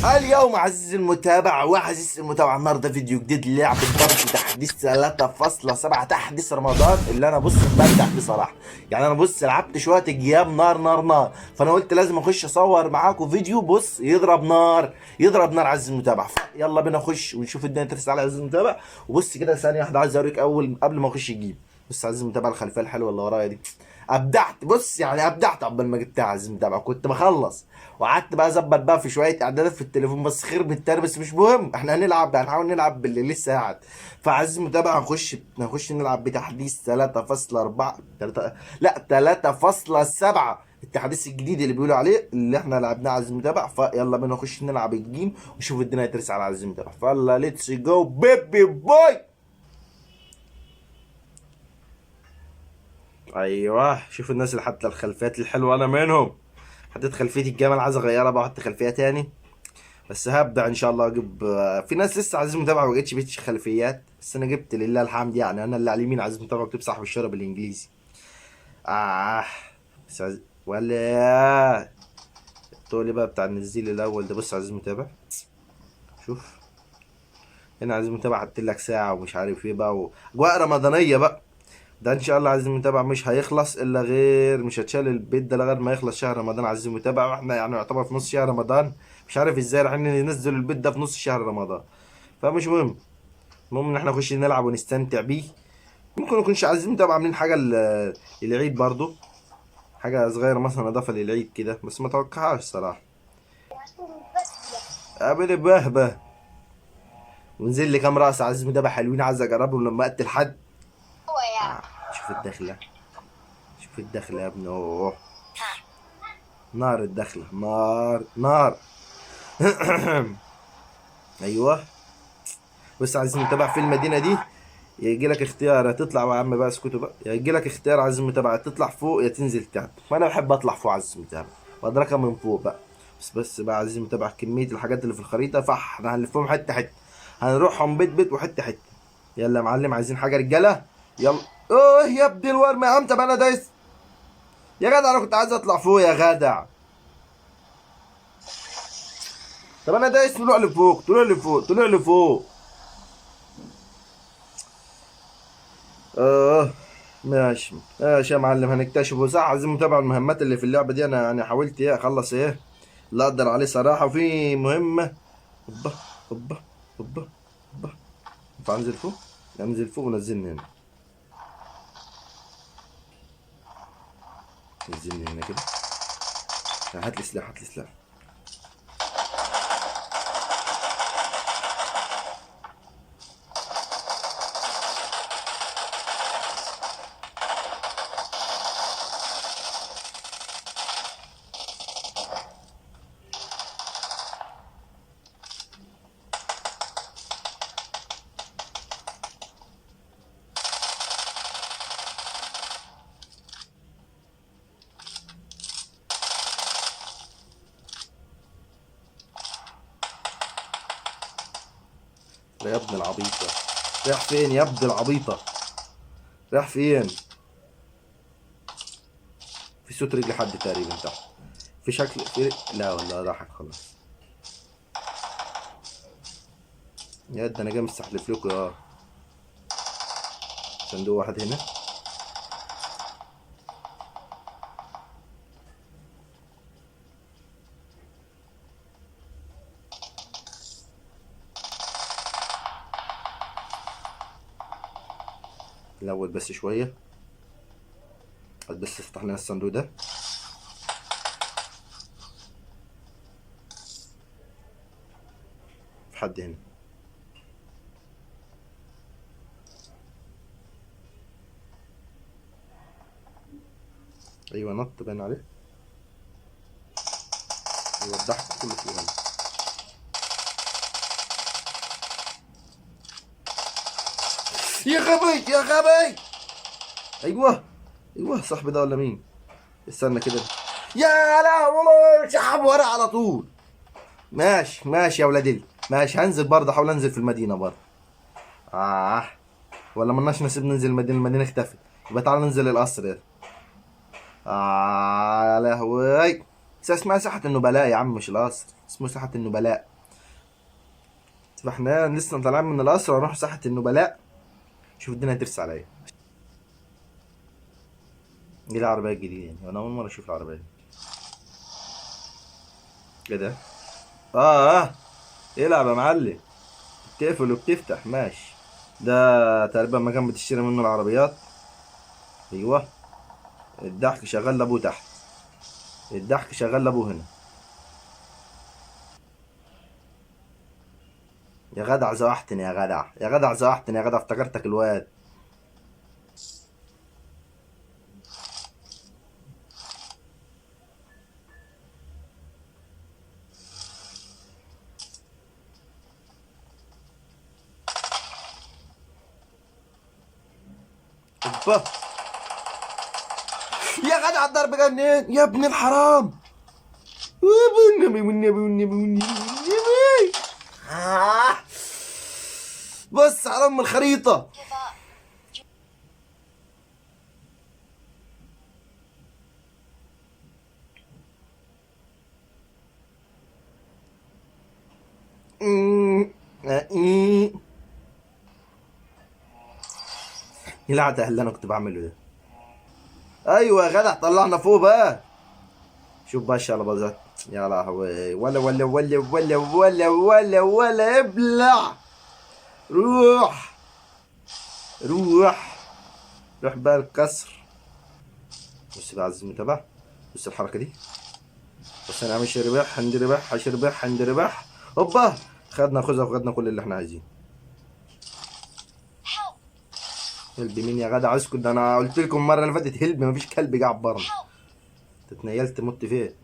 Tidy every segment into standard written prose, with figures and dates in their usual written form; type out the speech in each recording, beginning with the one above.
اليوم عزيزي المتابع وعزيزي المتابع، النهارده فيديو جديد للعبة ببجي تحديث 3.7 تحديث رمضان اللي انا بص مبدع بصراحة. يعني انا بص لعبت شوية جيام نار نار نار، فانا قلت لازم اخش اصور معاكم فيديو بص يضرب نار يضرب نار عزيزي المتابع. يلا بينا نخش ونشوف الدنيا ترسى على عزيزي المتابع. وبص كده ثانية واحدة، عايز اوريك اول قبل ما اخش ال game. بص عزيزي المتابع الخلفية الحلوة اللي ورايا دي، ابدعت بص يعني ابدعت عقبال ما جبتها عزيزي المتابع. كنت بخلص وقعدت بقى اظبط بقى في شوية اعدادات في التليفون، بس خير بالتاني، بس مش مهم، احنا هنلعب، هنحاول نلعب باللي لسه قاعد. فعزيزي المتابع هنخش نلعب بتحديث 3.4 3 لا 3.7، التحديث الجديد اللي بيقولوا عليه اللي احنا لعبناه عزيزي المتابع. فيلا بينا نخش نلعب ال game ونشوف الدنيا ترسى على عزيزي المتابع. فيلا let's go baby boy. ايوه شوف الناس اللي حتى الخلفيات الحلوة انا منهم. حطيت خلفية الجمل، عايز اغيرها بقى احط خلفية تاني، بس هبدا ان شاء الله اجيب. في ناس لسه عايزين متابعه ما جبتش بيتش خلفيات، بس انا جبت لله الحمد. يعني انا اللي على اليمين عايز متابعه مكتوب صاحب الشارة بالانجليزي. بس عايز ولا تقول لي بقى بتاع النزيل الاول ده. بص عايز متابع، شوف هنا عايز متابع حاطط لك ساعة ومش عارف ايه بقى، واجواء رمضانيه بقى. ده ان شاء الله عايزين المتابع مش هيخلص الا غير، مش هتشال البيت ده لغاية ما يخلص شهر رمضان عايزين المتابع. واحنا يعني يعتبر في نص شهر رمضان، مش عارف ازاي رايحين ننزل البيت ده في نص شهر رمضان، فمش مهم. المهم ان احنا نخش نلعب ونستمتع بيه. ممكن نكونش عايزين نتابع عاملين حاجة للعيد برضو، حاجة صغيرة مثلا اضافه للعيد كده، بس ما توقعهاش صراحة. قابل بهبه ونزل لي كام راس عايز متابع حلوين، عايز اجربهم لما اقتل حد. شوف الدخلة، شوف الدخلة يا ابني، اوه نار الدخلة، نار نار. ايوه بس عايزين نتابع في المدينة دي، يجي لك اختيار تطلع يا عم بقى، اسكتوا بقى، يجي لك اختيار عايزين متابعة تطلع فوق يا تنزل تحت، فانا بحب اطلع فوق عايز متابعة وادركها من فوق بقى. بس بقى عايزين متابعة كمية الحاجات اللي في الخريطة، فاحنا هنلفهم حتة حتة، هنروحهم بيت بيت وحتة حتة. يلا يا معلم عايزين حاجة رجالة، يلا. اوه يا ابن الورم يا عم، طب انا دايس يا جدع، انا كنت عايز اطلع فوق يا جدع. طب انا دايس طلوع لفوق، طلوع لفوق، طلوع لفوق. ماشي ماشي يا معلم، هنكتشفه صح. عايزين نتابع المهمات اللي في اللعبة دي. انا يعني حاولت ايه اخلص ايه اللي اقدر عليه صراحة. وفي مهمة هوبا هوبا هوبا هوبا، ينفع انزل فوق؟ انزل فوق ونزلني هنا، نزلني هنا كده. هات لي سلاح، هات لي سلاح. يا ابن العبيطة رايح فين يا ابن العبيطة؟ رايح فين؟ في صوت رجل حد تقريبا تحت، في شكل في، لا والله راحت خلاص. يا ده انا جاي مستحلف لكم. صندوق واحد هنا. الأول بس شوية، هات بس افتح لنا الصندوق ده. في حد هنا؟ أيوة نط باين عليه. أيوة الضحك كله فوق هنا. يا غبي يا غبي. ايوه ايوه صاحبي ده ولا مين؟ استنى كده، يا لهوي سحب ورا على طول. ماشي ماشي يا ولاد ماشي، هنزل برضه، احاول انزل في المدينة برضه. ولا مالناش نصيب ننزل المدينة، المدينة اختفت، يبقى تعالى ننزل القصر ده. يا لهوي. اسمها ساحة النبلاء يا عم، مش القصر، اسمه ساحة النبلاء. فاحنا لسه طالعين من القصر هنروح ساحة النبلاء. شوف الدنيا هترسى عليا. ايه العربية الجديدة يعني؟ انا اول مرة اشوف العربية دي. ايه ده؟ العب يا معلم. بتقفل وبتفتح، ماشي. ده تقريبا مكان بتشتري منه العربيات. ايوه الضحك شغال لابوه تحت، الضحك شغال لابوه هنا. يا جدع زوحتني يا جدع، يا جدع زوحتني يا جدع، افتكرتك الواد. اوبا يا جدع الضرب جنن يا ابن الحرام. والنبي والنبي والنبي والنبي والنبي. بص على ام الخريطة. ايه العته اللي انا كنت بعمله ده؟ ايوه يا جدع طلعنا فوق بقى. شوف بقى الشلبازات يا لهوي. ولا ولا ولا ولا ولا ولا ولا ابلع. روح روح روح بقى القصر. بص بقى عزيزي المتابع، بص الحركة دي. بص انا عامل شربح هندربح هشربح هندربح. هوبا خدنا خوذه وخدنا كل اللي احنا عايزينه. هلب مين يا جدع؟ اسكت، ده انا قلت لكم المرة اللي فاتت هلب، مفيش كلب جه عبرنا. انت اتنيلت مت فين؟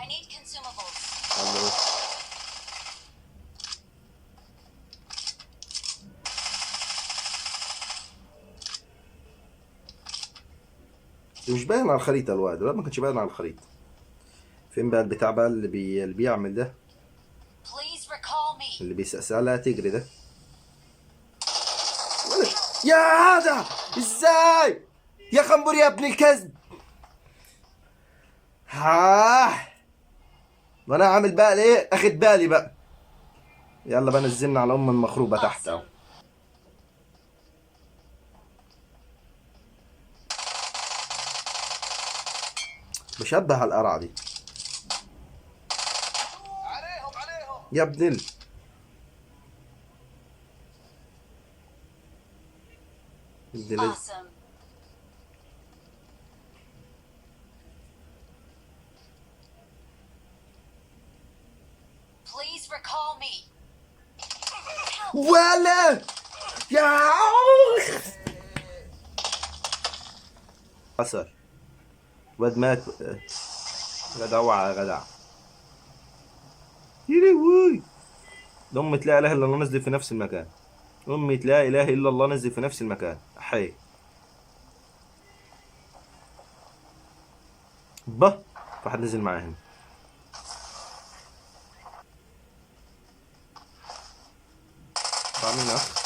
I need consumables. مش باين على الخريطة الواد، الواد ما كانش باين على الخريطة. فين بقى البتاع بقى اللي بيعمل ده؟ Please recall me. اللي بيسألها تجري ده. ولا يا هذا ازاي؟ يا خنبور يا ابن الكذب. ها وانا عامل بقى ليه؟ اخد بالي بقى. يلا بقى نزلنا على ام المخروبة تحت اهو. بشبه على القرعة دي. عليهم عليهم يا ابن ال ابن ال Awesome. Please recall me. ولا يا حصل واد مات. غدا اوعى يا جدع. يلوي امة لا اله الا الله نزل في نفس المكان. امة لا اله الا الله نزل في نفس المكان. حي با في حد نزل معايا هنا. بعمل اخ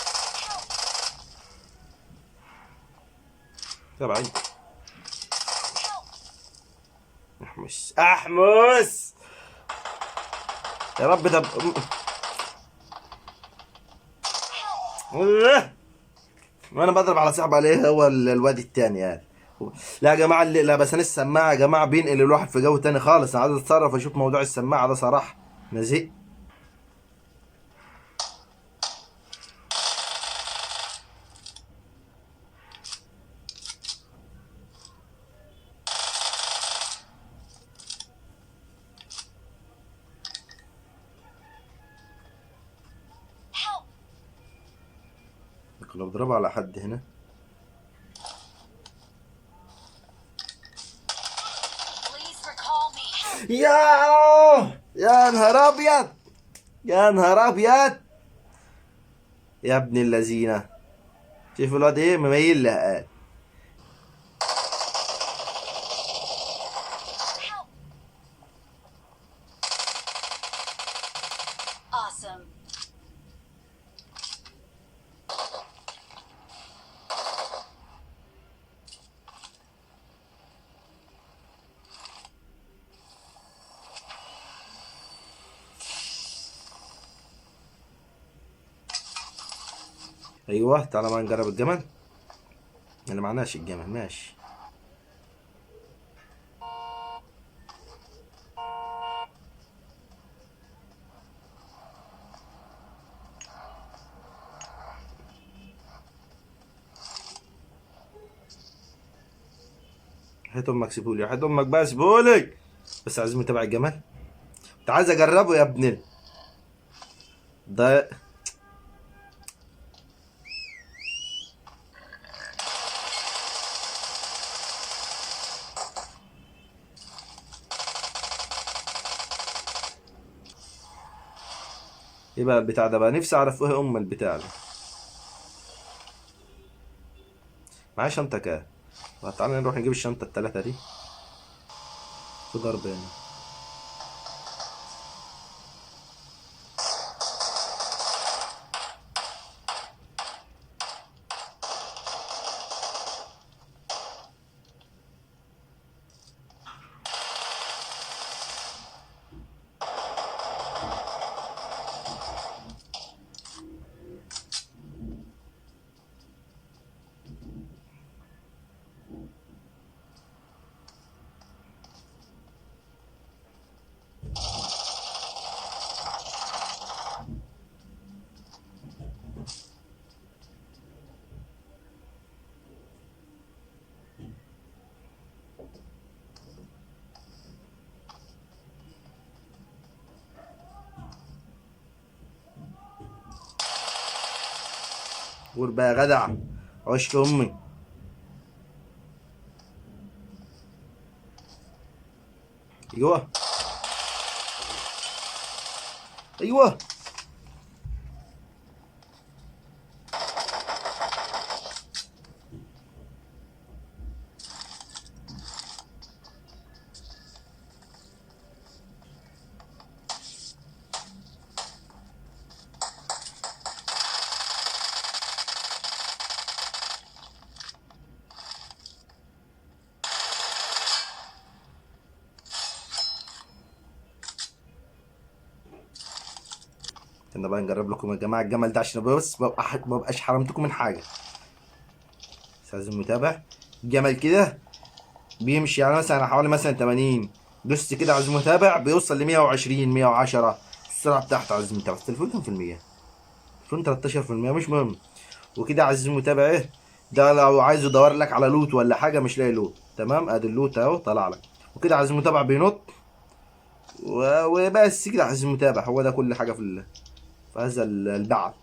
تبعي. احمس احمس يا رب. طب وانا بضرب على صاحب عليه هو الوادي التاني يعني. لا يا جماعة، اللي لا بس انا السماعة يا جماعة بينقل الواحد في جو تاني خالص. انا عايز اتصرف اشوف موضوع السماعة ده صراحة. انا زهقت. كنا بضربها على حد هنا. يا نهار ابيض، يا نهار ابيض يا ابن اللذينه. شوف الواد ايه مميل له قال. ايوه تعالى بقى نجرب الجمل. انا معناش الجمل، ماشي. حيط امك سيبولي، حيط امك بقى سيبولي. بس عايزين نتابع الجمل. كنت عايز اجربه يا ابن ده. ايه بقى البتاع ده بقى؟ نفسي اعرف ايه ام البتاع ده. معايا شنطة كام؟ تعالى نروح نجيب الشنطة التلاتة دي. في ضرب هنا. قول بقى يا جدع، عشت امي. ايوه ايوه. استنى بقى نجرب لكم يا جماعة الجمل ده عشان بس ما بقاش حرمتكم من حاجة. بس عايزين متابع. الجمل كده بيمشي يعني مثلا حوالي مثلا 80، دوست كده عايز متابع بيوصل ل 120 110 السرعة بتاعته. عايز متابع. التليفون كام في المية؟ التليفون 13%، مش مهم. وكده عايز متابع ايه ده؟ لو عايز يدور لك على loot ولا حاجة مش لاقي loot، تمام؟ ادي ال loot اهو طلع لك. وكده عايز متابع بينط وبس كده. عايز متابع. هو ده كل حاجة في هذا البعث.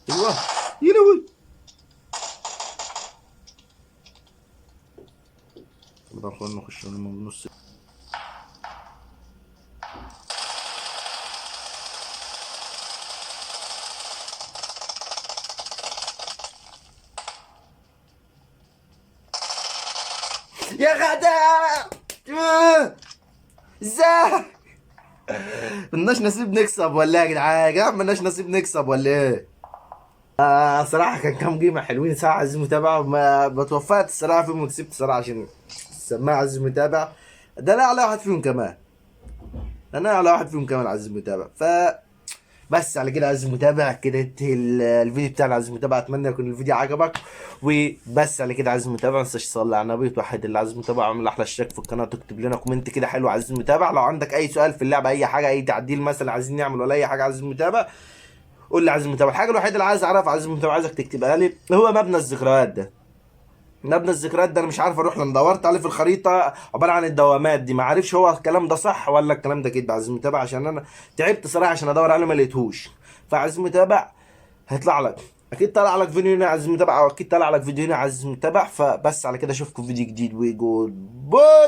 ايوه يلوي. طب نخش من النص. يا غدا ازاي؟ ملناش نصيب نكسب ولا ايه يا جدعان؟ يا جدعان ملناش نصيب نكسب ولا ايه؟ صراحة كان كام جيمة حلوين صراحة عايز متابعة، ما بتوفقت الصراحة فيهم وكسبت صراحة عشان السماعة. عايز متابع ده انا اعلى واحد فيهم كمان، انا اعلى واحد فيهم كمان عايز متابع. ف بس على كده عايز متابع كده انتهي الفيديو بتاعنا. عايز متابع، اتمنى يكون الفيديو عجبك. وبس على كده عايز متابع، ما تنساش تصلي على النبي وتوحد اللي عايز متابع، اعمل احلى اشتراك في القناة، تكتب لنا comment كده حلو عايز متابع. لو عندك اي سؤال في اللعبة، اي حاجة، اي تعديل مثلا عايزين نعمل ولا اي حاجة عايز متابع قول لي عايز متابع. الحاجة الوحيدة اللي عايز اعرفها عايز متابع، عايزك تكتبها لي، هو مبنى الذكريات ده. مبنى الذكريات ده انا مش عارف اروح، لان دورت عليه في الخريطة عبارة عن الدوامات دي، ما عارفش هو الكلام ده صح ولا الكلام ده كده. عايز متابع عشان انا تعبت صراحة عشان ادور عليه ما لقيتهوش. فعايز متابع هيطلع لك اكيد، طلع لك فيديو هنا عايز متابع، او اكيد طلع لك فيديو هنا عايز متابع. فبس على كده، اشوفكم في فيديو جديد و goodbye.